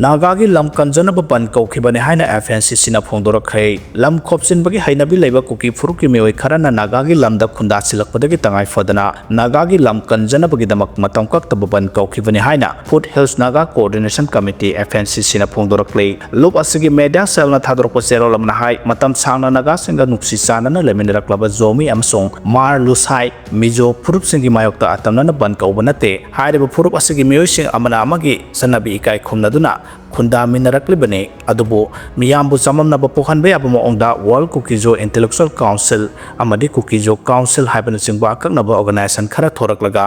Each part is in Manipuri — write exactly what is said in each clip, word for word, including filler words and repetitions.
ꯅꯥꯒꯥꯒꯤ ꯂꯝ ꯀꯟꯖꯅꯕ ꯕꯟ ꯀꯧꯈꯤꯕꯅꯤ ꯍꯥꯏꯅ F N C Cꯅ ꯐꯣꯡꯗꯣꯔꯛꯈ꯭ꯔꯦ꯫ ꯂꯝ ꯈꯣꯞꯆꯤꯟꯕꯒꯤ ꯍꯩꯅꯕꯤ ꯂꯩꯕ ꯀꯨꯀꯤ ꯐꯨꯔꯨꯞꯀꯤ ꯃꯤꯑꯣꯏ ꯈꯔꯅ ꯅꯥꯒꯥꯒꯤ ꯂꯝꯗ ꯈꯨꯟꯗꯥꯁꯤꯜꯂꯛꯄꯗꯒꯤ ꯇꯉꯥꯏ ꯐꯗꯅ ꯅꯥꯒꯥꯒꯤ ꯂꯝ ꯀꯟꯖꯅꯕꯒꯤꯗꯃꯛ ꯃꯇꯝ ꯀꯛꯇꯕ ꯕꯟ ꯀꯧꯈꯤꯕꯅꯤ ꯍꯥꯏꯅ Foothills Naga Coordination Committee, F N C Cꯅ ꯐꯣꯡꯗꯣꯔꯛꯂꯤ꯫ ꯂꯨꯞ ꯑꯁꯤꯒꯤ media cellꯅ ꯊꯥꯗꯣꯔꯛꯄ ꯆꯦꯔꯣꯜ ꯑꯃꯅ ꯍꯥꯏ, ꯃꯇꯝ ꯁꯥꯡꯅ ꯅꯥꯒꯥꯁꯤꯡꯒ ꯅꯨꯡꯁꯤ ꯆꯥꯟꯅꯅ ꯂꯩꯃꯤꯟꯅꯔꯛꯂꯕ ꯖꯣꯃꯤ ꯑꯃꯁꯨꯡ ꯃꯥꯔ ꯂꯨꯁꯥꯏ ꯃꯤꯖꯣ ꯐꯨꯔꯨꯞꯁꯤꯡꯒꯤ ꯃꯥꯌꯣꯛꯇ ꯑꯇꯝꯅꯅ ꯕꯟ ꯀꯧꯕ ꯅꯠꯇꯦ꯫ ꯍꯥꯏꯔꯤꯕ ꯐꯨꯔꯨꯞ ꯑꯁꯤꯒꯤ ꯃꯤꯑꯣꯏꯁꯤꯡ ꯑꯃꯅ ꯑꯃꯒꯤ ꯆꯠꯅꯕꯤ ꯏꯀꯥꯏ ꯈꯨꯝꯅꯗꯨꯅ ꯈꯨꯟꯗꯥꯃꯤꯟꯅꯔꯛꯂꯤꯕꯅꯤ꯫ ꯑꯗꯨꯕꯨ ꯃꯤꯌꯥꯝꯕꯨ ꯆꯃꯝꯅꯕ ꯄꯣꯛꯍꯟꯕ ꯌꯥꯕ ꯃꯑꯣꯡꯗ World Kuki-Zo Intellectual Council ꯑꯃꯗꯤ Kuki-Zo Council ꯍꯥꯏꯕꯅꯆꯤꯡꯕ ꯑꯀꯛꯅꯕ organization ꯈꯔ ꯊꯣꯔꯛꯂꯒ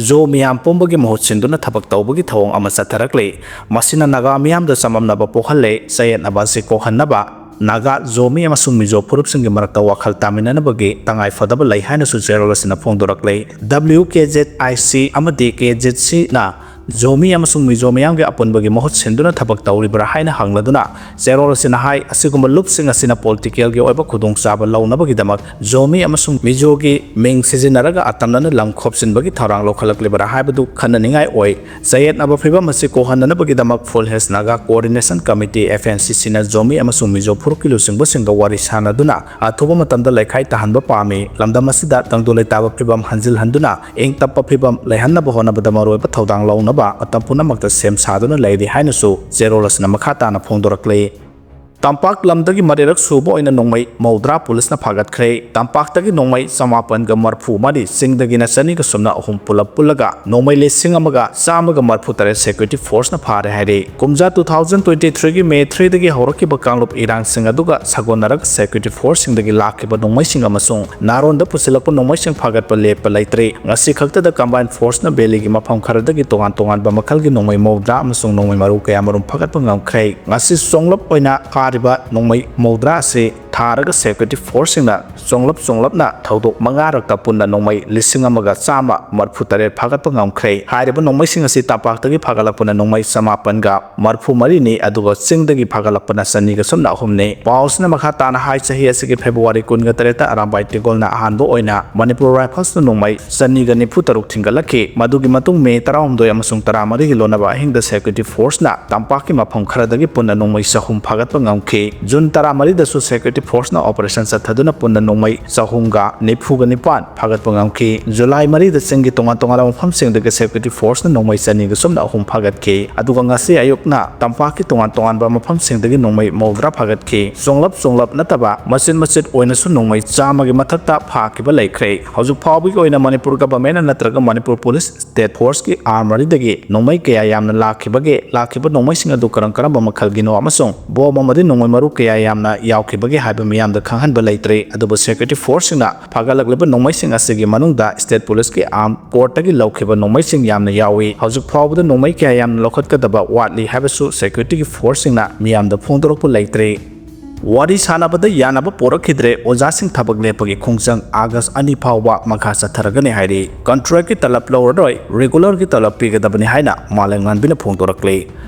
ꯖꯣ ꯃꯤꯌꯥꯝ ꯄꯨꯝꯕꯒꯤ ꯃꯍꯨꯠ ꯁꯤꯟꯗꯨꯅ ꯊꯕꯛ ꯇꯧꯕꯒꯤ ꯊꯧꯑꯣꯡ ꯑꯃ ꯆꯠꯊꯔꯛꯂꯤ꯫ ꯃꯁꯤꯅ ꯅꯥꯒꯥ ꯃꯤꯌꯥꯝꯗ ꯆꯃꯝꯅꯕ ꯄꯣꯛꯍꯜꯂꯦ꯫ ꯆꯌꯦꯠꯅꯕ ꯑꯁꯤ ꯀꯣꯛꯍꯟꯅꯕ ꯅꯥꯒꯥ, ꯖꯣꯃꯤ ꯑꯃꯁꯨꯡ ꯃꯤꯖꯣ ꯐꯨꯔꯨꯞꯁꯤꯡꯒꯤ ꯃꯔꯛꯇ ꯋꯥꯈꯜ ꯇꯥꯃꯤꯟꯅꯅꯕꯒꯤ ꯇꯉꯥꯏ ꯐꯗꯕ ꯂꯩ ꯍꯥꯏꯅꯁꯨ ꯆꯦꯔꯣꯜ ꯑꯁꯤꯅ ꯐꯣꯡꯗꯣꯔꯛꯂꯤ꯫ W K Z I C ꯑꯃꯗꯤ K Z Cꯅ ꯖꯣꯃꯤ ꯑꯃꯁꯨꯡ ꯃꯤꯖꯣ ꯃꯤꯌꯥꯝꯒꯤ ꯑꯄꯨꯟꯕꯒꯤ ꯃꯍꯨꯠ ꯁꯤꯟꯗꯨꯅ ꯊꯕꯛ ꯇꯧꯔꯤꯕ꯭ꯔꯥ ꯍꯥꯏꯅ ꯍꯪꯂꯗꯨꯅ ꯆꯦꯔꯣꯜ ꯑꯁꯤꯅ ꯍꯥꯏ, ꯑꯁꯤꯒꯨꯝꯕ ꯂꯨꯞꯁꯤꯡ ꯑꯁꯤꯅ politicalꯒꯤ ꯑꯣꯏꯕ ꯈꯨꯗꯣꯡꯆꯥꯕ ꯂꯧꯅꯕꯒꯤꯗꯃꯛ ꯖꯣꯃꯤ ꯑꯃꯁꯨꯡ ꯃꯤꯖꯣꯒꯤ ꯃꯤꯡ ꯁꯤꯖꯤꯟꯅꯔꯒ ꯑꯇꯝꯅꯅ ꯂꯝ ꯈꯣꯞꯆꯤꯟꯕꯒꯤ ꯊꯧꯔꯥꯡ ꯂꯧꯈꯠꯂꯛꯂꯤꯕ꯭ꯔꯥ ꯍꯥꯏꯕꯗꯨ ꯈꯟꯅꯅꯤꯡꯉꯥꯏ ꯑꯣꯏ꯫ ꯆꯌꯦꯠꯅꯕ ꯐꯤꯚꯝ ꯑꯁꯤ ꯀꯣꯛꯍꯟꯅꯅꯕꯒꯤꯗꯃꯛ Foothills Naga Coordination Committee, F N C Cꯅ Zomi ꯑꯃꯁꯨꯡ ꯃꯤꯖꯣ ꯐꯨꯔꯨꯞꯀꯤ ꯂꯨꯆꯤꯡꯕꯁꯤꯡꯒ ꯋꯥꯔꯤ ꯁꯥꯅꯗꯨꯅ ꯑꯊꯨꯕ ꯃꯇꯝꯗ ꯂꯩꯈꯥꯏ ꯇꯥꯍꯟꯕ ꯄꯥꯝꯃꯤ꯫ ꯂꯝꯗꯝ ꯑꯁꯤꯗ ꯇꯪꯗꯨ ꯂꯩꯇꯥꯕ ꯐꯤꯚꯝ ꯍꯟꯖꯤꯜꯍꯟꯗꯨꯅ ꯏꯪ ꯇꯞꯄ ꯐꯤꯚꯝ ꯂꯩꯍꯟꯅꯕ ꯍꯣꯠꯅꯕꯗ ꯃꯔꯨꯑꯣꯏꯕ ꯊꯧꯗꯥꯡ ꯂꯧꯅꯕ ꯃꯇꯝ ꯄꯨꯝꯅꯃꯛꯇ ꯁꯦꯝ ꯁꯥꯗꯨꯅ ꯂꯩꯔꯤ ꯍꯥꯏꯅꯁꯨ ꯆꯦꯔꯣꯜ ꯑꯁꯤꯅ ꯃꯈꯥ ꯇꯥꯅ ꯐꯣꯡꯗꯣꯔꯛꯂꯤ꯫ ꯇꯝꯄꯥꯛ ꯂꯝꯗꯒꯤ ꯃꯔꯤꯔꯛ ꯁꯨꯕ ꯑꯣꯏꯅ ꯅꯣꯡꯃꯩ ꯃꯧꯗ꯭ꯔꯥ ꯄꯨꯂꯤꯁꯅ ꯐꯥꯒꯠꯈ꯭ꯔꯦ꯫ ꯇꯝꯄꯥꯛꯇꯒꯤ ꯅꯣꯡꯃꯩ ꯆꯃꯥꯄꯟꯒ ꯃꯔꯐꯨ ꯃꯔꯤ, ꯆꯤꯡꯗꯒꯤꯅ ꯆꯅꯤꯒ ꯁꯨꯞꯅ ꯑꯍꯨꯝ ꯄꯨꯂꯞ ꯄꯨꯜꯂꯒ ꯅꯣꯡꯃꯩ ꯂꯤꯁꯤꯡ ꯑꯃꯒ ꯆꯥꯝꯃꯒ ꯃꯔꯐꯨ ꯇꯔꯦꯠ security forceꯅ ꯐꯥꯔꯦ ꯍꯥꯏꯔꯤ꯫ ꯀꯨꯝꯖꯥ two thousand twenty threeꯒꯤ May threeꯗꯒꯤ ꯍꯧꯔꯛꯈꯤꯕ ꯀꯥꯡꯂꯨꯞ ꯏꯔꯥꯡꯁꯤꯡ ꯑꯗꯨꯒ ꯁꯥꯒꯣꯟꯅꯔꯒ security forceꯁꯤꯡꯗꯒꯤ ꯂꯥꯛꯈꯤꯕ ꯅꯣꯡꯃꯩꯁꯤꯡ ꯑꯃꯁꯨꯡ ꯅꯥꯔꯣꯟꯗ ꯄꯨꯁꯤꯜꯂꯛꯄ ꯅꯣꯡꯃꯩꯁꯤꯡ ꯐꯥꯒꯠꯄ ꯂꯦꯞꯄ ꯂꯩꯇ꯭ꯔꯤ꯫ ꯉꯁꯤ ꯈꯛꯇꯗ combined forceꯅ valleyꯒꯤ ꯃꯐꯝ ꯈꯔꯗꯒꯤ ꯇꯣꯉꯥꯟ ꯇꯣꯉꯥꯟꯕ ꯃꯈꯜꯒꯤ ꯅꯣꯡꯃꯩ ꯃꯧꯗ꯭ꯔꯥ ꯑꯃꯁꯨꯡ ꯅꯣꯡꯃꯩ ꯃꯔꯨ ꯀꯌꯥꯃꯔꯨꯝ ꯐꯥꯒꯠꯄ ꯉꯝꯈ꯭ꯔꯦ꯫ ꯉꯁꯤ ꯁꯣꯡꯂꯞ ꯑꯣꯏꯅ ꯐꯥꯔꯤꯕ ꯅꯣꯡꯃꯩ ꯃꯧꯗ꯭ꯔꯥ ꯑꯁꯤ ꯊꯥꯔꯒ security forceꯁꯤꯡꯅ ꯆꯣꯡꯂꯞ ꯆꯣꯡꯂꯞꯅ ꯊꯧꯗꯣꯛ ꯃꯉꯥꯔꯛꯇ ꯄꯨꯟꯅ ꯅꯣꯡꯃꯩ ꯂꯤꯁꯤꯡ ꯑꯃꯒ ꯆꯥꯝꯃ ꯃꯔꯤꯐꯨ ꯇꯔꯦꯠ ꯐꯥꯒꯠꯄ ꯉꯝꯈ꯭ꯔꯦ꯫ ꯍꯥꯏꯔꯤꯕ ꯅꯣꯡꯃꯩꯁꯤꯡ ꯑꯁꯤ ꯇꯝꯄꯥꯛꯇꯒꯤ ꯐꯥꯒꯠꯂꯛꯄꯅ ꯅꯣꯡꯃꯩ ꯆꯃꯥꯄꯟꯒ ꯃꯔꯤꯐꯨ ꯃꯔꯤꯅꯤ, ꯑꯗꯨꯒ ꯆꯤꯡꯗꯒꯤ ꯐꯥꯒꯠꯂꯛꯄꯅ ꯆꯅꯤꯒ ꯁꯨꯞꯅ ꯑꯍꯨꯝꯅꯤ꯫ ꯄꯥꯎꯁꯤꯅ ꯃꯈꯥ ꯇꯥꯅ ꯍꯥꯏ, ꯆꯍꯤ ꯑꯁꯤꯒꯤ February ꯀꯨꯟꯒ ꯇꯔꯦꯠꯇ ꯑꯔꯥꯝꯕꯥꯏ ꯇꯦꯒꯣꯜꯅ ꯑꯍꯥꯟꯕ ꯑꯣꯏꯅ ꯃꯅꯤꯄꯨꯔ Riflesꯅ ꯅꯣꯡꯃꯩ ꯆꯅꯤꯒ ꯅꯤꯐꯨ ꯇꯔꯨꯛ ꯊꯤꯡꯒꯠꯂꯛꯈꯤ꯫ ꯃꯗꯨꯒꯤ ꯃꯇꯨꯡ May ꯇꯔꯥꯍꯨꯝꯗꯣꯏ ꯑꯃꯁꯨꯡ ꯇꯔꯥꯃꯔꯤꯒꯤ ꯂꯣꯟꯅꯕ ꯑꯍꯤꯡꯗ security forceꯅ ꯇꯝꯄꯥꯛꯀꯤ ꯃꯐꯝ ꯈꯔꯗꯒꯤ ꯄꯨꯟꯅ ꯅꯣꯡꯃꯩ ꯆꯍꯨꯝ ꯐꯥꯒꯠꯄ ꯉꯝꯈꯤ꯫ June ꯇꯔꯥꯃꯔꯤꯗꯁꯨ security forceꯅ operation ꯆꯠꯊꯗꯨꯅ ꯄꯨꯟꯅ ꯅꯣꯡꯃꯩ ꯆꯍꯨꯝꯒ ꯅꯤꯐꯨꯒ ꯅꯤꯄꯥꯟ ꯐꯥꯒꯠꯄ ꯉꯝꯈꯤ꯫ July ꯃꯔꯤꯗ ꯆꯤꯡꯒꯤ ꯇꯣꯉꯥꯟ ꯇꯣꯉꯥꯟꯕ ꯃꯐꯝꯁꯤꯡꯗꯒꯤ security forceꯅ ꯅꯣꯡꯃꯩ ꯆꯅꯤꯒ ꯁꯨꯞꯅ ꯑꯍꯨꯝ ꯐꯥꯒꯠꯈꯤ꯫ ꯑꯗꯨꯒ ꯉꯁꯤ ꯑꯌꯨꯛꯅ ꯇꯝꯄꯥꯛꯀꯤ ꯇꯣꯉꯥꯟ ꯇꯣꯉꯥꯟꯕ ꯃꯐꯝꯁꯤꯡꯗꯒꯤ ꯅꯣꯡꯃꯩ ꯃꯧꯗ꯭ꯔꯥ ꯐꯥꯒꯠꯈꯤ꯫ ꯆꯣꯡꯂꯞ ꯆꯣꯡꯂꯞ ꯅꯠꯇꯕ ꯃꯆꯤꯠ ꯃꯆꯤꯠ ꯑꯣꯏꯅꯁꯨ ꯅꯣꯡꯃꯩ ꯆꯥꯝꯃꯒꯤ ꯃꯊꯛꯇ ꯐꯥꯈꯤꯕ ꯂꯩꯈ꯭ꯔꯦ꯫ ꯍꯧꯖꯤꯛ ꯐꯥꯎꯕꯒꯤ ꯑꯣꯏꯅ ꯃꯅꯤꯄꯨꯔ governmentꯅ ꯅꯠꯇ꯭ꯔꯒ ꯃꯅꯤꯄꯨꯔ police state forceꯀꯤ armouryꯗꯒꯤ ꯅꯣꯡꯃꯩ ꯀꯌꯥ ꯌꯥꯝꯅ ꯂꯥꯛꯈꯤꯕꯒꯦ, ꯂꯥꯛꯈꯤꯕ ꯅꯣꯡꯃꯩꯁꯤꯡ ꯑꯗꯨ ꯀꯔꯝ ꯀꯔꯝꯕ ꯃꯈꯜꯒꯤꯅꯣ ꯑꯃꯁꯨꯡ bomb ꯑꯃꯗꯤ ꯅꯣꯡꯃꯩ ꯃꯔꯨ ꯀꯌꯥ ꯌꯥꯝꯅ ꯌꯥꯎꯈꯤꯕꯒꯦ ꯍꯥꯏꯕ ꯃꯤꯌꯥꯝꯗ ꯈꯪꯍꯟꯕ ꯂꯩꯇ꯭ꯔꯤ꯫ ꯑꯗꯨꯕꯨ security forceꯁꯤꯡꯅ ꯐꯥꯒꯠꯂꯛꯂꯤꯕ ꯅꯣꯡꯃꯩꯁꯤꯡ ꯑꯁꯤꯒꯤ ꯃꯅꯨꯡꯗ state policeꯀꯤ armed courtꯇꯒꯤ ꯂꯧꯈꯤꯕ ꯅꯣꯡꯃꯩꯁꯤꯡ ꯌꯥꯝꯅ ꯌꯥꯎꯏ꯫ ꯍꯧꯖꯤꯛ ꯐꯥꯎꯕꯗ ꯅꯣꯡꯃꯩ ꯀꯌꯥ ꯌꯥꯝꯅ ꯂꯧꯈꯠꯀꯗꯕ ꯋꯥꯠꯂꯤ ꯍꯥꯏꯕꯁꯨ securityꯒꯤ forceꯁꯤꯡꯅ ꯃꯤꯌꯥꯝꯗ ꯐꯣꯡꯗꯣꯔꯛꯄ ꯂꯩꯇ꯭ꯔꯤ꯫ ꯋꯥꯔꯤ ꯁꯥꯟꯅꯕꯗ ꯌꯥꯅꯕ ꯄꯣꯔꯛꯈꯤꯗ꯭ꯔꯦ, ꯑꯣꯖꯥꯁꯤꯡ ꯊꯕꯛ ꯂꯦꯞꯄꯒꯤ ꯈꯣꯡꯖꯪ August ꯑꯅꯤ ꯐꯥꯎꯕ ꯃꯈꯥ ꯆꯠꯊꯔꯒꯅꯤ ꯍꯥꯏꯔꯤ꯫ Contractꯀꯤ ꯇꯂꯕ ꯂꯧꯔꯔꯣꯏ, regularꯒꯤ ꯇꯂꯕ ꯄꯤꯒꯗꯕꯅꯤ ꯍꯥꯏꯅ ꯃꯥꯂꯦꯝꯉꯥꯟꯕꯤꯅ ꯐꯣꯡꯗꯣꯔꯛꯂꯤ꯫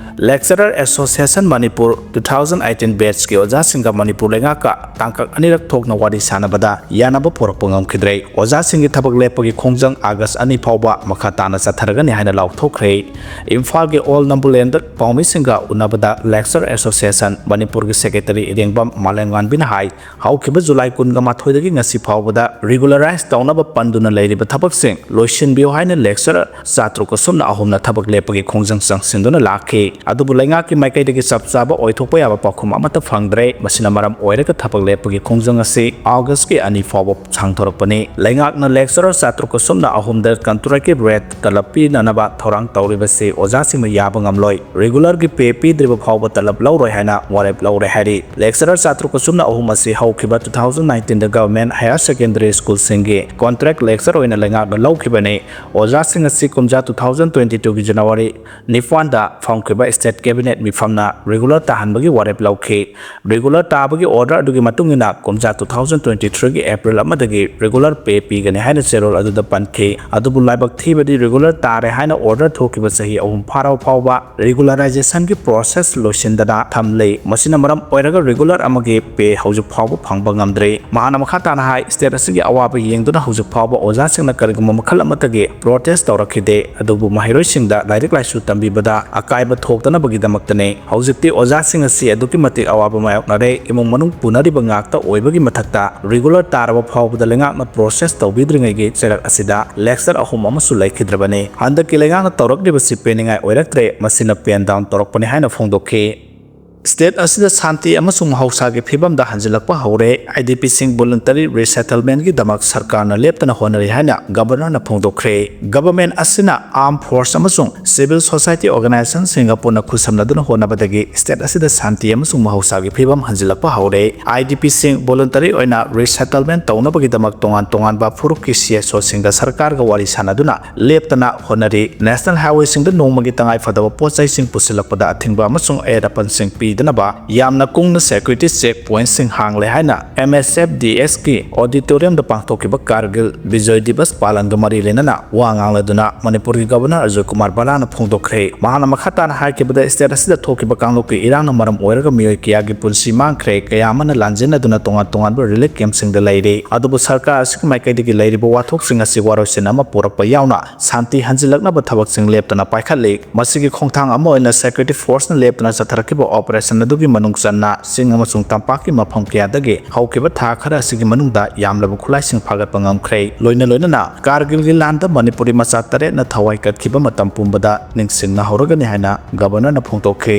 Lecturer Association Manipur two thousand eighteen batchꯀꯤ ꯑꯣꯖꯥꯁꯤꯡꯒ Manipur ꯂꯩꯉꯥꯛꯀ ꯇꯥꯡꯀꯛ ꯑꯅꯤꯔꯛ ꯊꯣꯛꯅ ꯋꯥꯔꯤ ꯁꯥꯟꯅꯕꯗ ꯌꯥꯅꯕ ꯄꯨꯔꯛꯄ ꯉꯝꯈꯤꯗ꯭ꯔꯦ꯫ ꯑꯣꯖꯥꯁꯤꯡꯒꯤ ꯊꯕꯛ ꯂꯦꯞꯄꯒꯤ ꯈꯣꯡꯖꯪ August ꯑꯅꯤ ꯐꯥꯎꯕ ꯃꯈꯥ ꯇꯥꯅ ꯆꯠꯊꯔꯒꯅꯤ ꯍꯥꯏꯅ ꯂꯥꯎꯊꯣꯛꯈ꯭ꯔꯦ꯫ ꯏꯝꯐꯥꯜꯒꯤ ꯑꯣꯜ ꯅꯝꯕꯨꯂꯦꯟꯗ ꯄꯥꯎꯃꯤꯁꯤꯡꯒ ꯎꯅꯕꯗ Lecturer Association ꯃꯅꯤꯄꯨꯔꯒꯤ secretary ꯏꯔꯦꯡꯕꯝ ꯃꯥꯂꯦꯝꯉꯥꯟꯕꯤꯅ ꯍꯥꯏ, ꯍꯧꯈꯤꯕ July ꯀꯨꯟꯒ ꯃꯥꯊꯣꯏꯗꯒꯤ ꯉꯁꯤ ꯐꯥꯎꯕꯗ regularize ꯇꯧꯅꯕ ꯄꯟꯗꯨꯅ ꯂꯩꯔꯤꯕ ꯊꯕꯛꯁꯤꯡ ꯂꯣꯏꯁꯤꯟꯕꯤꯌꯨ ꯍꯥꯏꯅ lecturer ꯆꯥꯇ꯭ꯔꯨꯛ ꯑꯁꯨꯝꯅ ꯑꯍꯨꯝꯅ ꯊꯕꯛ ꯂꯦꯞꯄꯒꯤ ꯈꯣꯡꯖꯪ ꯆꯪꯁꯤꯟꯗꯨꯅ ꯂꯥꯛꯈꯤ꯫ ꯑꯗꯨꯕꯨ ꯂꯩꯉꯥꯛꯀꯤ ꯃꯥꯏꯀꯩꯗꯒꯤ ꯆꯞ ꯆꯥꯕ ꯑꯣꯏꯊꯣꯛꯄ ꯌꯥꯕ ꯄꯥꯎꯈꯨꯝ ꯑꯃꯠꯇ ꯐꯪꯗ꯭ꯔꯦ꯫ ꯃꯁꯤꯅ ꯃꯔꯝ ꯑꯣꯏꯔꯒ ꯊꯕꯛ ꯂꯦꯞꯄꯒꯤ ꯈꯣꯡꯖꯪ ꯑꯁꯤ Augustꯀꯤ ꯑꯅꯤ ꯐꯥꯎꯕ ꯁꯥꯡꯊꯣꯔꯛꯄꯅꯤ꯫ ꯂꯩꯉꯥꯛꯅ lecturer ꯆꯥꯇ꯭ꯔꯨꯛ ꯑꯁꯨꯝꯅ ꯑꯍꯨꯝꯗ contractꯀꯤ rate ꯇꯂꯕ ꯄꯤꯅꯅꯕ ꯊꯧꯔꯥꯡ ꯇꯧꯔꯤꯕꯁꯤ ꯑꯣꯖꯥꯁꯤꯡꯅ ꯌꯥꯕ ꯉꯝꯂꯣꯏ꯫ Regularꯒꯤ pay ꯄꯤꯗ꯭ꯔꯤꯕ ꯐꯥꯎꯕ ꯇꯂꯕ ꯂꯧꯔꯣꯏ ꯍꯥꯏꯅ ꯋꯥꯔꯦꯞ ꯂꯧꯔꯦ ꯍꯥꯏꯔꯤ꯫ Lecturer ꯆꯥꯇ꯭ꯔꯨꯛꯀ ꯁꯨꯞꯅ ꯑꯍꯨꯝ ꯑꯁꯤ ꯍꯧꯈꯤꯕ two thousand nineteenꯗ government higher secondary schoolꯁꯤꯡꯒꯤ contract lecture ꯑꯣꯏꯅ ꯂꯩꯉꯥꯛꯅ ꯂꯧꯈꯤꯕꯅꯤ꯫ ꯑꯣꯖꯥꯁꯤꯡ ꯑꯁꯤ ꯀꯨꯝꯖꯥ two thousand twenty twoꯒꯤ January ꯅꯤꯄꯥꯟꯗ ꯐꯝꯈꯤꯕ state cabinet ꯃꯤꯐꯝꯅ regular ꯇꯥꯍꯟꯕꯒꯤ ꯋꯥꯔꯦꯞ ꯂꯧꯈꯤ꯫ Regular ꯇꯥꯕꯒꯤ order ꯑꯗꯨꯒꯤ ꯃꯇꯨꯡ ꯏꯟꯅ ꯀꯨꯝꯖꯥ two thousand twenty threeꯒꯤ April ꯑꯃꯗꯒꯤ regular pay ꯄꯤꯒꯅꯤ ꯍꯥꯏꯅ ꯆꯦꯔꯣꯜ ꯑꯗꯨꯗ ꯄꯟꯈꯤ꯫ ꯑꯗꯨꯕꯨ ꯂꯥꯏꯕꯛ ꯊꯤꯕꯗꯤ regular ꯇꯥꯔꯦ ꯍꯥꯏꯅ order ꯊꯣꯛꯈꯤꯕ ꯆꯍꯤ ꯑꯍꯨꯝ ꯐꯥꯔꯕ ꯐꯥꯎꯕ regularization ꯒꯤ process ꯂꯣꯏꯁꯤꯟꯗꯅ ꯊꯝꯂꯤ꯫ ꯃꯁꯤꯅ ꯃꯔꯝ ꯑꯣꯏꯔꯒ regular ꯑꯃꯒꯤ pay ꯍꯧꯖꯤꯛ ꯐꯥꯎꯕ ꯐꯪꯕ ꯉꯝꯗ꯭ꯔꯤ꯫ ꯃꯍꯥꯛꯅ ꯃꯈꯥ ꯇꯥꯅ ꯍꯥꯏ, state ꯑꯁꯤꯒꯤ ꯑꯋꯥꯕ ꯌꯦꯡꯗꯨꯅ ꯍꯧꯖꯤꯛ ꯐꯥꯎꯕ ꯑꯣꯖꯥꯁꯤꯡꯅ ꯀꯔꯤꯒꯨꯝꯕ ꯃꯈꯜ ꯑꯃꯠꯇꯒꯤ protest ꯇꯧꯔꯛꯈꯤꯗꯦ꯫ ꯑꯗꯨꯕꯨ ꯃꯍꯩꯔꯣꯏꯁꯤꯡꯗ ꯂꯥꯏꯔꯤꯛ ꯂꯥꯏꯁꯨ ꯇꯝꯕꯤꯕꯗ ꯑꯀꯥꯏꯕ ꯊꯣꯛꯇꯅꯕꯒꯤꯗꯃꯛꯇꯅꯤ꯫ ꯍꯧꯖꯤꯛꯇꯤ ꯑꯣꯖꯥꯁꯤꯡ ꯑꯁꯤ ꯑꯗꯨꯛꯀꯤ ꯃꯇꯤꯛ ꯑꯋꯥꯕ ꯃꯥꯌꯣꯛꯅꯔꯦ꯫ ꯏꯃꯨꯡ ꯃꯅꯨꯡ ꯄꯨꯅꯔꯤꯕ ꯉꯥꯛꯇ ꯑꯣꯏꯕꯒꯤ ꯃꯊꯛꯇ regular ꯇꯥꯔꯕ ꯐꯥꯎꯕꯗ ꯂꯩꯉꯥꯛꯅ process ꯇꯧꯕꯤꯗ꯭ꯔꯤꯉꯩꯒꯤ ꯆꯩꯔꯛ ꯑꯁꯤꯗ lecture ꯑꯍꯨꯝ ꯑꯃꯁꯨ ꯂꯩꯈꯤꯗ꯭ꯔꯕꯅꯤ꯫ ꯍꯟꯗꯛꯀꯤ ꯂꯩꯉꯥꯛꯅ ꯇꯧꯔꯛꯂꯤꯕꯁꯤ ꯄꯦꯟꯅꯤꯡꯉꯥꯏ ꯑꯣꯏꯔꯛꯇ꯭ꯔꯦ꯫ ꯃꯁꯤꯅ pen down ꯇꯧꯔꯛꯄꯅꯤ ꯍꯥꯏꯅ ꯐꯣꯡꯗꯣꯛꯈꯤ꯫ State ꯑꯁꯤꯗ ꯁꯥꯟꯇꯤ ꯑꯃꯁꯨꯡ ꯃꯍꯧꯁꯥꯒꯤ ꯐꯤꯕꯝꯗ ꯍꯟꯖꯤꯜꯂꯛꯄ ꯍꯧꯔꯦ꯫ IDPꯁꯤꯡ voluntary resettlementꯒꯤꯗꯃꯛ ꯁꯔꯀꯥꯔꯅ ꯂꯦꯞꯇꯅ ꯍꯣꯠꯅꯔꯤ ꯍꯥꯏꯅ Governorꯅ ꯐꯣꯡꯗꯣꯛꯈ꯭ꯔꯦ꯫ Government ꯑꯁꯤꯅ armed force ꯑꯃꯁꯨꯡ civil society organizationꯁꯤꯡꯒ ꯄꯨꯟꯅ ꯈꯨꯠꯁꯝꯅꯗꯨꯅ ꯍꯣꯠꯅꯕꯗꯒꯤ state ꯑꯁꯤꯗ ꯁꯥꯟꯇꯤ ꯑꯃꯁꯨꯡ ꯃꯍꯧꯁꯥꯒꯤ ꯐꯤꯕꯝ ꯍꯟꯖꯤꯜꯂꯛꯄ ꯍꯧꯔꯦ꯫ IDPꯁꯤꯡ voluntary ꯑꯣꯏꯅ resettlement ꯇꯧꯅꯕꯒꯤꯗꯃꯛ ꯇꯣꯉꯥꯟ ꯇꯣꯉꯥꯟꯕ ꯐꯨꯔꯨꯞꯀꯤ CSOꯁꯤꯡꯒ ꯁꯔꯀꯥꯔꯒ ꯋꯥꯔꯤ ꯁꯥꯟꯅꯗꯨꯅ ꯂꯦꯞꯇꯅ ꯍꯣꯠꯅꯔꯤ꯫ National highwayꯁꯤꯡꯗ ꯅꯣꯡꯃꯒꯤ ꯇꯉꯥꯏ ꯐꯗꯕ ꯄꯣꯠ ꯆꯩꯁꯤꯡ ꯄꯨꯁꯤꯜꯂꯛꯄꯗ ꯑꯊꯤꯡꯕ ꯑꯃꯁꯨꯡ ꯑꯌꯦꯠ ꯑꯄꯟꯁꯤꯡ ꯄꯤꯗꯅꯕ ꯌꯥꯝꯅ ꯀꯨꯡꯅ security check pointꯁꯤꯡ ꯍꯥꯡꯂꯦ ꯍꯥꯏꯅ MSFDSꯀꯤ auditoriumꯗ ꯄꯥꯡꯊꯣꯛꯈꯤꯕ Kargil Vijay Diwas ꯄꯥꯂꯟꯒ ꯃꯔꯤ ꯂꯩꯅꯅ ꯋꯥ ꯉꯥꯡꯂꯗꯨꯅ ꯃꯅꯤꯄꯨꯔꯒꯤ Governor ꯑꯖꯣꯏ ꯀꯨꯃꯥꯔ ꯕꯂꯥꯅ ꯐꯣꯡꯗꯣꯛꯈ꯭ꯔꯦ꯫ ꯃꯍꯥꯛꯅ ꯃꯈꯥ ꯇꯥꯅ ꯍꯥꯏꯈꯤꯕꯗ, state ꯑꯁꯤꯗ ꯊꯣꯛꯈꯤꯕ ꯀꯥꯡꯂꯨꯞꯀꯤ ꯏꯔꯥꯡꯅ ꯃꯔꯝ ꯑꯣꯏꯔꯒ ꯃꯤꯑꯣꯏ ꯀꯌꯥꯒꯤ ꯄꯨꯟꯁꯤ ꯃꯥꯡꯈ꯭ꯔꯦ, ꯀꯌꯥ ꯑꯃꯅ ꯂꯥꯟꯖꯦꯟꯅꯗꯨꯅ ꯇꯣꯉꯥꯟ ꯇꯣꯉꯥꯟꯕ relief campꯁꯤꯡꯗ ꯂꯩꯔꯤ꯫ ꯑꯗꯨꯕꯨ ꯁꯔꯀꯥꯔ ꯑꯁꯤꯒꯤ ꯃꯥꯏꯀꯩꯗꯒꯤ ꯂꯩꯔꯤꯕ ꯋꯥꯊꯣꯛꯁꯤꯡ ꯑꯁꯤ ꯋꯥꯔꯣꯏꯁꯤꯟ ꯑꯃ ꯄꯨꯔꯛꯄ ꯌꯥꯎꯅ ꯁꯥꯟꯇꯤ ꯍꯟꯖꯤꯜꯂꯛꯅꯕ ꯊꯕꯛꯁꯤꯡ ꯂꯦꯞꯇꯅ ꯄꯥꯏꯈꯠꯂꯤ꯫ ꯃꯁꯤꯒꯤ ꯈꯣꯡꯊꯥꯡ ꯑꯃ ꯑꯣꯏꯅ security forceꯅ ꯂꯦꯞꯇꯅ ꯆꯠꯊꯔꯛꯈꯤꯕ operation ꯑꯗꯨꯒꯤ ꯃꯅꯨꯡ ꯆꯟꯅ ꯆꯤꯡ ꯑꯃꯁꯨꯡ ꯇꯝꯄꯥꯛꯀꯤ ꯃꯐꯝ ꯀꯌꯥꯗꯒꯤ ꯍꯧꯈꯤꯕ ꯊꯥ ꯈꯔ ꯑꯁꯤꯒꯤ ꯃꯅꯨꯡꯗ ꯌꯥꯝꯂꯕ ꯈꯨꯠꯂꯥꯏꯁꯤꯡ ꯐꯥꯒꯠꯄ ꯉꯝꯈ꯭ꯔꯦ꯫ ꯂꯣꯏꯅ ꯂꯣꯏꯅꯅ ꯀꯥꯔꯒꯤꯜꯒꯤ ꯂꯥꯟꯗ ꯃꯅꯤꯄꯨꯔꯤ ꯃꯆꯥ ꯇꯔꯦꯠꯅ ꯊꯋꯥꯏ ꯀꯠꯈꯤꯕ ꯃꯇꯝ ꯄꯨꯝꯕꯗ ꯅꯤꯡꯁꯤꯡꯅꯍꯧꯔꯒꯅꯤ ꯍꯥꯏꯅ Governorꯅ ꯐꯣꯡꯗꯣꯛꯈꯤ꯫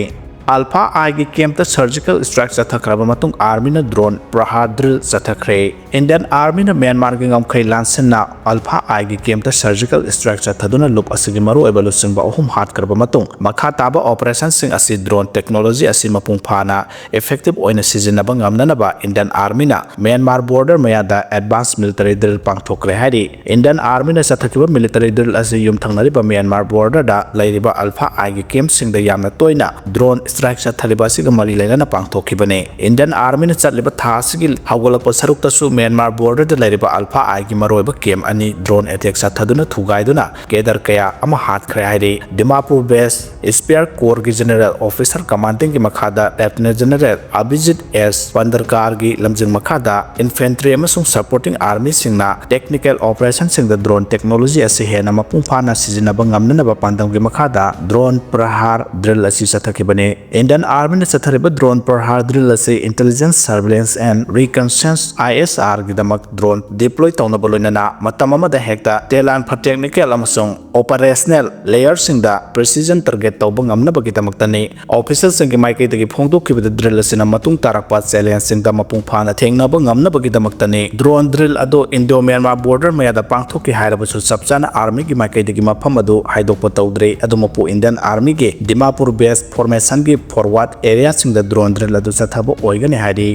ꯑꯜꯐꯥ ꯑꯥꯏꯒꯤ ꯀꯦꯝꯞꯇ ꯁꯔꯖꯤꯀꯦꯜ ꯁ꯭ꯇ꯭ꯔꯥꯏꯛ ꯆꯠꯊꯈ꯭ꯔꯕ ꯃꯇꯨꯡ ꯑꯥꯔꯃꯤꯅ ꯗ꯭ꯔꯣꯟ ꯄ꯭ꯔꯍꯥꯔ ꯗ꯭ꯔꯤꯜ ꯆꯠꯊꯈ꯭ꯔꯦ꯫ ꯏꯟꯗꯤꯌꯟ ꯑꯥꯔꯃꯤꯅ ꯃ꯭ꯌꯥꯟꯃꯥꯔꯒꯤ ꯉꯝꯈꯩ ꯂꯥꯟꯁꯤꯟꯅ ꯑꯜꯐꯥ ꯑꯥꯏꯒꯤ ꯀꯦꯝꯞꯇ ꯁꯔꯖꯤꯀꯦꯜ ꯁ꯭ꯇ꯭ꯔꯥꯏꯛ ꯆꯠꯊꯗꯨꯅ ꯂꯨꯞ ꯑꯁꯤꯒꯤ ꯃꯔꯨꯑꯣꯏꯕ ꯂꯨꯆꯤꯡꯕ ꯑꯍꯨꯝ ꯍꯥꯠꯈ꯭ꯔꯕ ꯃꯇꯨꯡ, ꯃꯈꯥ ꯇꯥꯕ ꯑꯣꯄꯔꯦꯁꯟꯁꯤꯡ ꯑꯁꯤ ꯗ꯭ꯔꯣꯟ ꯇꯦꯛꯅꯣꯂꯣꯖꯤ ꯑꯁꯤ ꯃꯄꯨꯡ ꯐꯥꯅ ꯏꯐꯦꯛꯇꯤꯚ ꯑꯣꯏꯅ ꯁꯤꯖꯤꯟꯅꯕ ꯉꯝꯅꯅꯕ ꯏꯟꯗꯤꯌꯟ ꯑꯥꯔꯃꯤꯅ ꯃ꯭ꯌꯥꯟꯃꯥꯔ ꯕꯣꯔꯗꯔ ꯃꯌꯥꯗ ꯑꯦꯗꯚꯥꯟꯁ ꯃꯤꯂꯤꯇꯔꯤ ꯗ꯭ꯔꯤꯜ ꯄꯥꯡꯊꯣꯛꯈ꯭ꯔꯦ ꯍꯥꯏꯔꯤ꯫ ꯏꯟꯗꯤꯌꯟ ꯑꯥꯔꯃꯤꯅ ꯆꯠꯊꯈꯤꯕ ꯃꯤꯂꯤꯇꯔꯤ ꯗ꯭ꯔꯤꯜ ꯑꯁꯤ ꯌꯨꯝꯊꯪꯅꯔꯤꯕ ꯃ꯭ꯌꯥꯟꯃꯥꯔ ꯕꯣꯔꯗꯔꯗ ꯂꯩꯔꯤꯕ ꯑꯜꯐꯥ ꯑꯥꯏꯒꯤ ꯀꯦꯝꯞꯁꯤꯡꯗ ꯌꯥꯝꯅ ꯇꯣꯏꯅ ꯗ꯭ꯔꯣꯟ ꯁ꯭ꯇ꯭ꯔꯥꯏꯛ ꯆꯠꯊꯔꯤꯕ ꯑꯁꯤꯒ ꯃꯔꯤ ꯂꯩꯅꯅ ꯄꯥꯡꯊꯣꯛꯈꯤꯕꯅꯤ꯫ ꯏꯟꯗꯤꯌꯟ ꯑꯥꯔꯃꯤꯅ ꯆꯠꯂꯤꯕ ꯊꯥ ꯑꯁꯤꯒꯤ ꯍꯧꯒꯠꯂꯛꯄ ꯁꯔꯨꯛꯇꯁꯨ ꯃ꯭ꯌꯥꯟꯃꯥꯔ ꯕꯣꯔꯗꯔꯗ ꯂꯩꯔꯤꯕ ꯑꯜꯐꯥ ꯑꯥꯏꯒꯤ ꯃꯔꯨꯑꯣꯏꯕ ꯀꯦꯝꯞ ꯑꯅꯤ ꯗ꯭ꯔꯣꯟ ꯑꯦꯇꯦꯛ ꯆꯠꯊꯗꯨꯅ ꯊꯨꯒꯥꯏꯗꯨꯅ ꯀꯦꯗꯔ ꯀꯌꯥ ꯑꯃ ꯍꯥꯠꯈ꯭ꯔꯦ ꯍꯥꯏꯔꯤ꯫ ꯗꯤꯃꯥꯄꯨꯔ ꯕꯦꯁ ꯁ꯭ꯄꯤꯌꯔ ꯀꯣꯔꯒꯤ ꯖꯦꯅꯔꯦꯜ ꯑꯣꯐꯤꯁꯔ ꯀꯃꯥꯟꯗꯤꯡꯒꯤ ꯃꯈꯥꯗ ꯂꯦꯐꯇꯤꯅꯦꯟ ꯖꯦꯅꯔꯦꯜ ꯑꯕꯤꯖꯤꯠ ꯑꯦꯁ ꯄꯟꯗꯔꯀꯥꯔꯒꯤ ꯂꯝꯖꯤꯡ ꯃꯈꯥꯗ ꯏꯟꯐꯦꯟꯇ꯭ꯔꯤ ꯑꯃꯁꯨꯡ ꯁꯄꯣꯔꯇꯤꯡ ꯑꯥꯔꯃꯤꯁꯤꯡꯅ ꯇꯦꯛꯅꯤꯀꯦꯜ ꯑꯣꯄꯔꯦꯁꯟꯁꯤꯡꯗ ꯗ꯭ꯔꯣꯟ ꯇꯦꯛꯅꯣꯂꯣꯖꯤ ꯑꯁꯤ ꯍꯦꯟꯅ ꯃꯄꯨꯡ ꯐꯥꯅ ꯁꯤꯖꯤꯟꯅꯕ ꯉꯝꯅꯅꯕ ꯄꯥꯟꯗꯝꯒꯤ ꯃꯈꯥꯗ ꯗ꯭ꯔꯣꯟ ꯄ꯭ꯔꯍꯥꯔ ꯗ꯭ꯔꯤꯜ ꯑꯁꯤ ꯆꯠꯊꯈꯤꯕꯅꯤ꯫ ꯏꯟꯗꯤꯌꯟ ꯑꯥꯔꯃꯤꯅ ꯆꯠꯊꯔꯤꯕ ꯗ꯭ꯔꯣꯟ ꯄ꯭ꯔꯍꯥꯔ ꯗ꯭ꯔꯤꯜ ꯑꯁꯤ intelligence, surveillance and reconnaissance, ISR ꯒꯤꯗꯃꯛ ꯗ꯭ꯔꯣꯟ ꯗꯤꯄ꯭ꯂꯣꯏ ꯇꯧꯅꯕ ꯂꯣꯏꯅꯅ ꯃꯇꯝ ꯑꯃꯗ ꯍꯦꯛꯇ ꯇꯦꯂꯥꯟ ꯐ ꯇꯦꯛꯅꯤꯀꯦꯜ ꯑꯃꯁꯨꯡ ꯑꯣꯄꯔꯦꯁꯅꯦꯜ ꯂꯦꯌꯔꯁꯤꯡꯗ ꯄ꯭ꯔꯤꯁꯤꯖꯟ ꯇꯥꯔꯒꯦꯠ ꯇꯧꯕ ꯉꯝꯅꯕꯒꯤꯗꯃꯛꯇꯅꯤ꯫ ꯑꯣꯐꯤꯁꯔꯁꯤꯡꯒꯤ ꯃꯥꯏꯀꯩꯗꯒꯤ ꯐꯣꯡꯗꯣꯛꯈꯤꯕꯗ ꯗ꯭ꯔꯤꯜ ꯑꯁꯤꯅ ꯃꯇꯨꯡ ꯇꯥꯔꯛꯄ ꯆꯦꯂꯦꯟꯖꯁꯤꯡꯗ ꯃꯄꯨꯡ ꯐꯥꯅ ꯊꯦꯡꯅꯕ ꯉꯝꯅꯕꯒꯤꯗꯃꯛꯇꯅꯤ꯫ ꯗ꯭ꯔꯣꯟ ꯗ꯭ꯔꯤꯜ ꯑꯗꯨ ꯏꯟꯗꯣ ꯃ꯭ꯌꯥꯟꯃꯥꯔ ꯕꯣꯔꯗꯔ ꯃꯌꯥꯗ ꯄꯥꯡꯊꯣꯛꯈꯤ ꯍꯥꯏꯔꯕꯁꯨ ꯆꯞ ꯆꯥꯅ ꯑꯥꯔꯃꯤꯒꯤ ꯃꯥꯏꯀꯩꯗꯒꯤ ꯃꯐꯝ ꯑꯗꯨ ꯍꯥꯏꯗꯣꯛꯄ ꯇꯧꯗ꯭ꯔꯤ꯫ ꯑꯗꯨꯃꯛꯄꯨ ꯏꯟꯗꯤꯌꯟ ꯑꯥꯔꯃꯤꯒꯤ ꯗꯤꯃꯥꯄꯨꯔ ꯕꯦꯁ ꯐꯣꯔꯃꯦꯁꯟꯒꯤ ꯐꯣꯔꯋꯥꯔꯗ ꯑꯦꯔꯤꯌꯥꯁꯤꯡꯗ ꯗ꯭ꯔꯣꯟ ꯗ꯭ꯔꯤꯜ ꯑꯗꯨ ꯆꯠꯊꯕ ꯑꯣꯏꯒꯅꯤ ꯍꯥꯏꯔꯤ꯫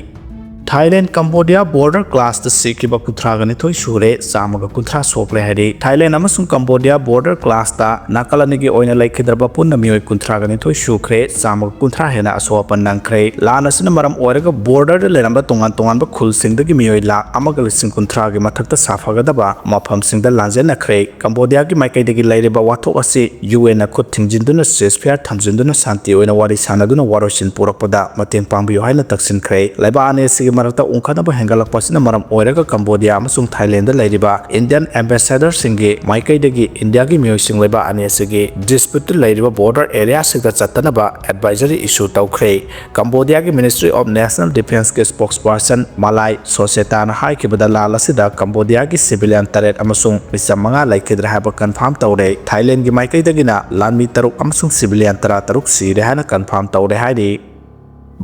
ꯊꯥꯏꯂꯦꯟ ꯀꯝꯕꯣꯗꯤꯌꯥ ꯕꯣꯔꯗꯔ ꯀ꯭ꯂꯥꯁꯇ ꯁꯤꯈꯤꯕ ꯀꯨꯟꯊ꯭ꯔꯥꯒ ꯅꯤꯊꯣꯏ ꯁꯨꯔꯦ, ꯆꯥꯝꯃꯒ ꯀꯨꯟꯊ꯭ꯔꯥ ꯁꯣꯛꯂꯦ ꯍꯥꯏꯔꯤ꯫ ꯊꯥꯏꯂꯦꯟ ꯑꯃꯁꯨꯡ ꯀꯝꯕꯣꯗꯤꯌꯥ ꯕꯣꯔꯗꯔ ꯀ꯭ꯂꯥꯁꯇ ꯅꯥꯀꯜ ꯑꯅꯤꯒꯤ ꯑꯣꯏꯅ ꯂꯩꯈꯤꯗ꯭ꯔꯕ ꯄꯨꯟꯅ ꯃꯤꯑꯣꯏ ꯀꯨꯟꯊ꯭ꯔꯥꯒ ꯅꯤꯊꯣꯏ ꯁꯨꯈ꯭ꯔꯦ, ꯆꯥꯝꯃꯒ ꯀꯨꯟꯊ꯭ꯔꯥ ꯍꯦꯟꯅ ꯑꯁꯣꯛ ꯑꯄꯟ ꯅꯪꯈ꯭ꯔꯦ꯫ ꯂꯥꯟ ꯑꯁꯤꯅ ꯃꯔꯝ ꯑꯣꯏꯔꯒ ꯕꯣꯔꯗꯔꯗ ꯂꯩꯔꯝꯕ ꯇꯣꯉꯥꯟ ꯇꯣꯉꯥꯟꯕ ꯈꯨꯜꯁꯤꯡꯗꯒꯤ ꯃꯤꯑꯣꯏ ꯂꯥꯈ ꯑꯃꯒ ꯂꯤꯁꯤꯡ ꯀꯨꯟꯊ꯭ꯔꯥꯒꯤ ꯃꯊꯛꯇ ꯁꯥꯐꯒꯗꯕ ꯃꯐꯝꯁꯤꯡꯗ ꯂꯥꯟꯖꯦꯟꯅꯈ꯭ꯔꯦ꯫ ꯀꯝꯕꯣꯗꯤꯌꯥꯒꯤ ꯃꯥꯏꯀꯩꯗꯒꯤ ꯂꯩꯔꯤꯕ ꯋꯥꯊꯣꯛ ꯑꯁꯤ UN ꯅ ꯈꯨꯠ ꯊꯤꯡꯖꯤꯟꯗꯨꯅ ceasefire ꯊꯝꯖꯤꯟꯗꯨꯅ ꯁꯥꯟꯇꯤ ꯑꯣꯏꯅ ꯋꯥꯔꯤ ꯁꯥꯟꯅꯗꯨꯅ ꯋꯥꯔꯣꯏꯁꯤꯟ ꯄꯨꯔꯛꯄꯗ ꯃꯇꯦꯡ ꯄꯥꯡꯕꯤꯌꯨ ꯍꯥꯏꯅ ꯇꯛꯁꯤꯟꯈ꯭ꯔꯦ꯫ ꯂꯩꯕꯥꯛ ꯑꯅꯤ ꯑꯁꯤꯒꯤ ꯃꯔꯛꯇ ꯎꯪꯈꯠꯅꯕ ꯍꯦꯟꯒꯠꯂꯛꯄ ꯑꯁꯤꯅ ꯃꯔꯝ ꯑꯣꯏꯔꯒ ꯀꯝꯕꯣꯗꯤꯌꯥ ꯑꯃꯁꯨꯡ ꯊꯥꯏꯂꯦꯟꯗꯗ ꯂꯩꯔꯤꯕ Indian ambassadorꯁꯤꯡꯒꯤ ꯃꯥꯏꯀꯩꯗꯒꯤ ꯏꯟꯗꯤꯌꯥꯒꯤ ꯃꯤꯑꯣꯏꯁꯤꯡ ꯂꯩꯕ ꯑꯅꯤ ꯑꯁꯤꯒꯤ dispute ꯂꯩꯔꯤꯕ border areaꯁꯤꯡꯗ ꯆꯠꯇꯅꯕ advisory issue ꯇꯧꯈ꯭ꯔꯦ꯫ ꯀꯝꯕꯣꯗꯤꯌꯥꯒꯤ Ministry of National Defenceꯀꯤ spokesperson ꯃꯂꯥꯏ ꯁꯣꯁꯦꯇꯥꯅ ꯍꯥꯏꯈꯤꯕꯗ, ꯂꯥꯟ ꯑꯁꯤꯗ ꯀꯝꯕꯣꯗꯤꯌꯥꯒꯤ civilian ꯇꯔꯦꯠ ꯑꯃꯁꯨꯡ ꯃꯤꯆꯝ ꯃꯉꯥ ꯂꯩꯈꯤꯗ꯭ꯔꯦ ꯍꯥꯏꯕ confirm ꯇꯧꯔꯦ꯫ ꯊꯥꯏꯂꯦꯟꯒꯤ ꯃꯥꯏꯀꯩꯗꯒꯤꯅ ꯂꯥꯟꯃꯤ ꯇꯔꯨꯛ ꯑꯃꯁꯨꯡ civilian ꯇꯔꯥꯇꯔꯨꯛ ꯁꯤꯔꯦ ꯍꯥꯏꯅ confirm ꯇꯧꯔꯦ ꯍꯥꯏꯔꯤ꯫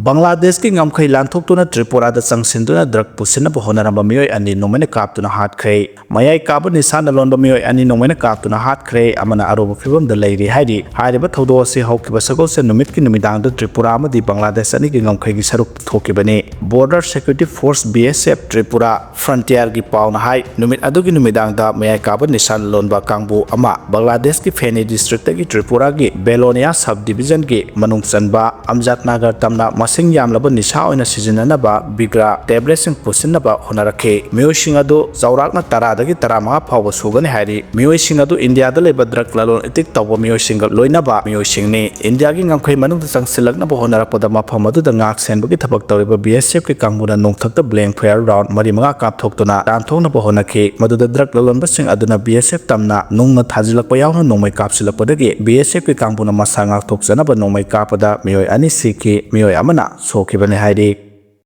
ꯕꯪꯒ꯭ꯂꯥꯗꯦꯁꯀꯤ ꯉꯝꯈꯩ ꯂꯥꯟꯊꯣꯛꯇꯨꯅ ꯇ꯭ꯔꯤꯄꯨꯔꯥꯗ ꯆꯪꯁꯤꯟꯗꯨꯅ drug ꯄꯨꯁꯤꯟꯅꯕ ꯍꯣꯠꯅꯔꯝꯕ ꯃꯤꯑꯣꯏ ꯑꯅꯤ ꯅꯣꯡꯃꯩꯅ ꯀꯥꯞꯇꯨꯅ ꯍꯥꯠꯈ꯭ꯔꯦ꯫ ꯃꯌꯥꯏ ꯀꯥꯕ ꯅꯤꯁꯥꯅ ꯂꯣꯟꯕ ꯃꯤꯑꯣꯏ ꯑꯅꯤ ꯅꯣꯡꯃꯩꯅ ꯀꯥꯞꯇꯨꯅ ꯍꯥꯠꯈ꯭ꯔꯦ, ꯑꯃꯅ ꯑꯔꯨꯕ ꯐꯤꯕꯝꯗ ꯂꯩꯔꯤ ꯍꯥꯏꯔꯤ꯫ ꯍꯥꯏꯔꯤꯕ ꯊꯧꯗꯣꯛ ꯑꯁꯤ ꯍꯧꯈꯤꯕ ꯁꯒꯣꯜꯁꯦꯟ ꯅꯨꯃꯤꯠꯀꯤ ꯅꯨꯃꯤꯗꯥꯡꯗ ꯇ꯭ꯔꯤꯄꯨꯔꯥ ꯑꯃꯗꯤ ꯕꯪꯒ꯭ꯂꯥꯗꯦꯁ ꯑꯅꯤꯒꯤ ꯉꯝꯈꯩꯒꯤ ꯁꯔꯨꯛ ꯊꯣꯛꯈꯤꯕꯅꯤ꯫ Border Security Force, B S F, Tripura Frontierꯒꯤ ꯄꯥꯎꯅ ꯍꯥꯏ, ꯅꯨꯃꯤꯠ ꯑꯗꯨꯒꯤ ꯅꯨꯃꯤꯗꯥꯡꯗ ꯃꯌꯥꯏ ꯀꯥꯕ ꯅꯤꯁꯥ ꯂꯣꯟꯕ ꯀꯥꯡꯕꯨ ꯑꯃ ꯕꯪꯒ꯭ꯂꯥꯗꯦꯁꯀꯤ ꯐꯦꯅꯤ districtꯒꯤ ꯇ꯭ꯔꯤꯄꯨꯔꯥꯒꯤ ꯕꯦꯂꯣꯅꯤꯌꯥ sub divisionꯒꯤ ꯃꯅꯨꯡ ꯆꯟꯕ ꯑꯝꯖꯥꯗ ꯅꯒꯔ ꯇꯝꯅ ꯃꯁꯤꯡ ꯌꯥꯝꯂꯕ ꯅꯤꯁꯥ ꯑꯣꯏꯅ ꯁꯤꯖꯤꯟꯅꯅꯕ Viagra tabletꯁꯤꯡ ꯄꯨꯁꯤꯟꯅꯕ ꯍꯣꯠꯅꯔꯛꯈꯤ꯫ ꯃꯤꯑꯣꯏꯁꯤꯡ ꯑꯗꯨ ꯆꯥꯎꯔꯥꯛꯅ ꯇꯔꯥꯗꯒꯤ ꯇꯔꯥꯃꯉꯥ ꯐꯥꯎꯕ ꯁꯨꯒꯅꯤ ꯍꯥꯏꯔꯤ꯫ ꯃꯤꯑꯣꯏꯁꯤꯡ ꯑꯗꯨ ꯏꯟꯗꯤꯌꯥꯗ ꯂꯩꯕ drug ꯂꯂꯣꯟ ꯏꯇꯤꯛ ꯇꯧꯕ ꯃꯤꯑꯣꯏꯁꯤꯡꯒ ꯂꯣꯏꯅꯕ ꯃꯤꯑꯣꯏꯁꯤꯡꯅꯤ꯫ ꯏꯟꯗꯤꯌꯥꯒꯤ ꯉꯝꯈꯩ ꯃꯅꯨꯡꯗ ꯆꯪꯁꯤꯜꯂꯛꯅꯕ ꯍꯣꯠꯅꯔꯛꯄꯗ ꯃꯐꯝ ꯑꯗꯨꯗ ꯉꯥꯛ ꯁꯦꯟꯕꯒꯤ ꯊꯕꯛ ꯇꯧꯔꯤꯕ B S Fꯀꯤ ꯀꯥꯡꯕꯨꯅ ꯅꯣꯡꯊꯛꯇ blank fire round ꯃꯔꯤ ꯃꯉꯥ ꯀꯥꯞꯊꯣꯛꯇꯨꯅ ꯇꯥꯟꯊꯣꯛꯅꯕ ꯍꯣꯠꯅꯈꯤ꯫ ꯃꯗꯨꯗ drug ꯂꯂꯣꯟꯕꯁꯤꯡ ꯑꯗꯨꯅ B S F ꯇꯝꯅ ꯅꯨꯡꯅ ꯊꯥꯖꯤꯜꯂꯛꯄ ꯌꯥꯎꯅ ꯅꯣꯡꯃꯩ ꯀꯥꯞꯁꯤꯜꯂꯛꯄꯗꯒꯤ B S Fꯀꯤ ꯀꯥꯡꯕꯨꯅ ꯃꯁꯥ ꯉꯥꯛꯊꯣꯛꯆꯅꯕ ꯅꯣꯡꯃꯩ ꯀꯥꯞꯄꯗ ꯃꯤꯑꯣꯏ ꯑꯅꯤ ꯁꯤꯈꯤ, ꯃꯤꯑꯣꯏ ꯑꯃꯅ ꯁꯣꯛꯈꯤꯕꯅꯤ ꯍꯥꯏꯔꯤ꯫